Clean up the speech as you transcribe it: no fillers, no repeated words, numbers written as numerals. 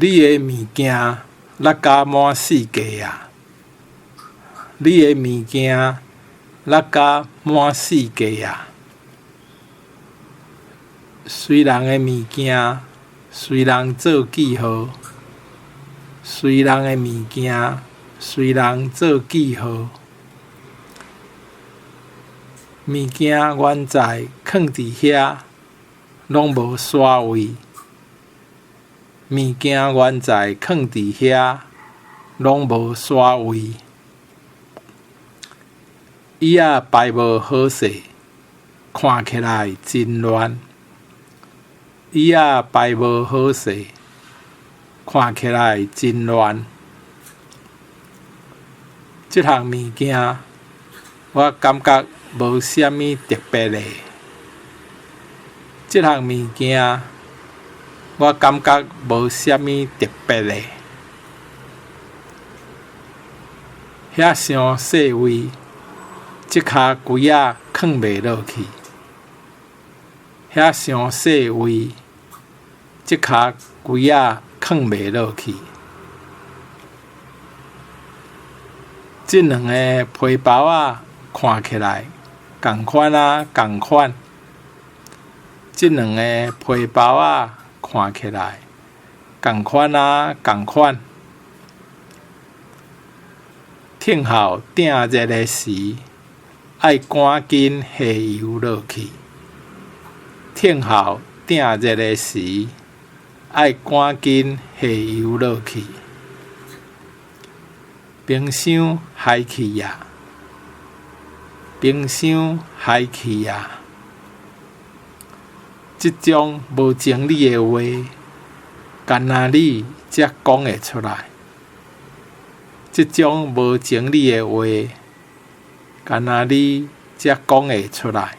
你的物件落甲滿四界矣！你的物件落甲滿四界矣！隨人的物件，隨人做記號。隨人的物件，隨人做記號。物件原在囥佇遐，攏無徙位。物件原在囥佇遐，攏無徙位。椅仔排無好勢，看起來真亂。椅仔排無好勢，看起來真亂。這項物件，我感覺無啥物特別的。這項物件，我感覺無啥物特別的。遐傷細位，這跤櫃仔囥袂落去。遐傷細位，這跤櫃仔囥袂落去。這兩个皮包仔看起來仝款仔仝款。這兩个皮包仔看起來仝款仔仝款。天候鼎熱的時，愛趕緊下油落去。天候鼎熱的時，愛趕緊下油落去。冰箱壞去矣！冰箱壞去矣！這種無情理的話，干焦你才講會出來。這種無情理的話，干焦你才講會出來。